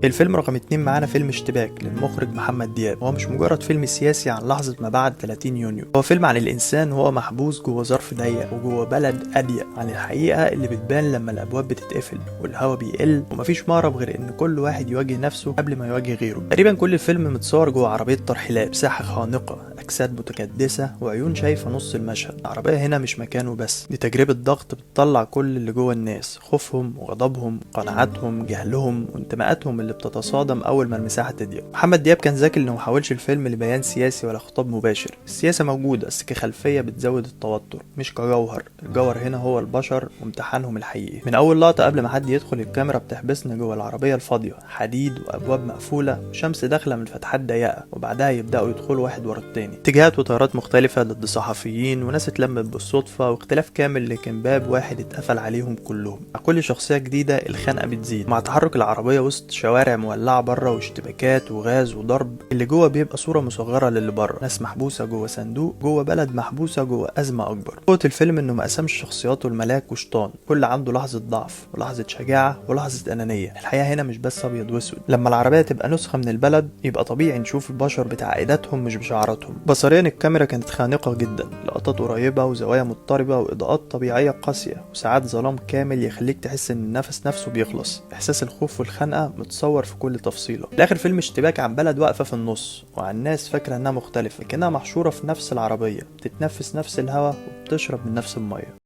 الفيلم رقم 2 معانا فيلم اشتباك للمخرج محمد دياب. هو مش مجرد فيلم سياسي عن لحظة ما بعد 30 يونيو، هو فيلم عن الإنسان وهو محبوس جوه ظرف ضيق وجوه بلد أضيق، عن الحقيقة اللي بتبان لما الأبواب بتتقفل والهوا بيقل ومفيش مهرب غير إن كل واحد يواجه نفسه قبل ما يواجه غيره. تقريبا كل الفيلم متصور جوه عربية ترحيلات، مساحة خانقة، أجساد متكدسة وعيون شايفة نص المشهد. العربية هنا مش مكانه بس، دي تجربة ضغط بتطلع كل اللي جوه الناس، خوفهم وغضبهم، قناعاتهم، جهلهم، وانتماءاتهم اللي بتتصادم أول ما المساحة تضيق. محمد دياب كان ذكي إنه محاولش الفيلم لبيان سياسي ولا خطاب مباشر. السياسة موجودة بس كخلفية بتزود التوتر، مش كجوهر. الجوهر هنا هو البشر وامتحانهم الحقيقي. من أول لقطة قبل ما حد يدخل الكاميرا بتحبسنا جوه العربية الفاضية، حديد وأبواب مقفولة وشمس داخلة من فتحات ضيقة، وبعدها يبدأوا يدخلوا واحد ورا التاني. اتجاهات وتيارات مختلفة ضد صحفيين وناس اتلمت بالصدفة واختلاف كامل، لكن باب واحد اتقفل عليهم كلهم. مع كل شخصية جديدة الخنقة بتزيد، مع تحرك العربية وسط شوارع مولعة بره واشتباكات وغاز وضرب، اللي جوه بيبقى صورة مصغرة للي بره. ناس محبوسة جوه صندوق، جوه بلد محبوسة جوه أزمة أكبر. قوة الفيلم إنه ما قسمش شخصياته الملاك وشيطان، كل عنده لحظة ضعف ولحظة شجاعة ولحظة أنانية. الحياة هنا مش بس أبيض وأسود. لما العربية تبقى نسخة من البلد يبقى طبيعي نشوف البشر بتعقيداتهم مش بشعاراتهم. بصريا الكاميرا كانت خانقة جدا، لقطات قريبة وزوايا مضطربة وإضاءات طبيعية قاسية، وساعات ظلام كامل يخليك تحس إن النفس نفسه بيخلص. إحساس الخوف والخنقة متصور في كل تفصيلة. الآخر فيلم اشتباك عن بلد واقفة في النص وعن ناس فاكرة إنها مختلفة لكنها محشورة في نفس العربية، بتتنفس نفس الهواء وبتشرب من نفس المية.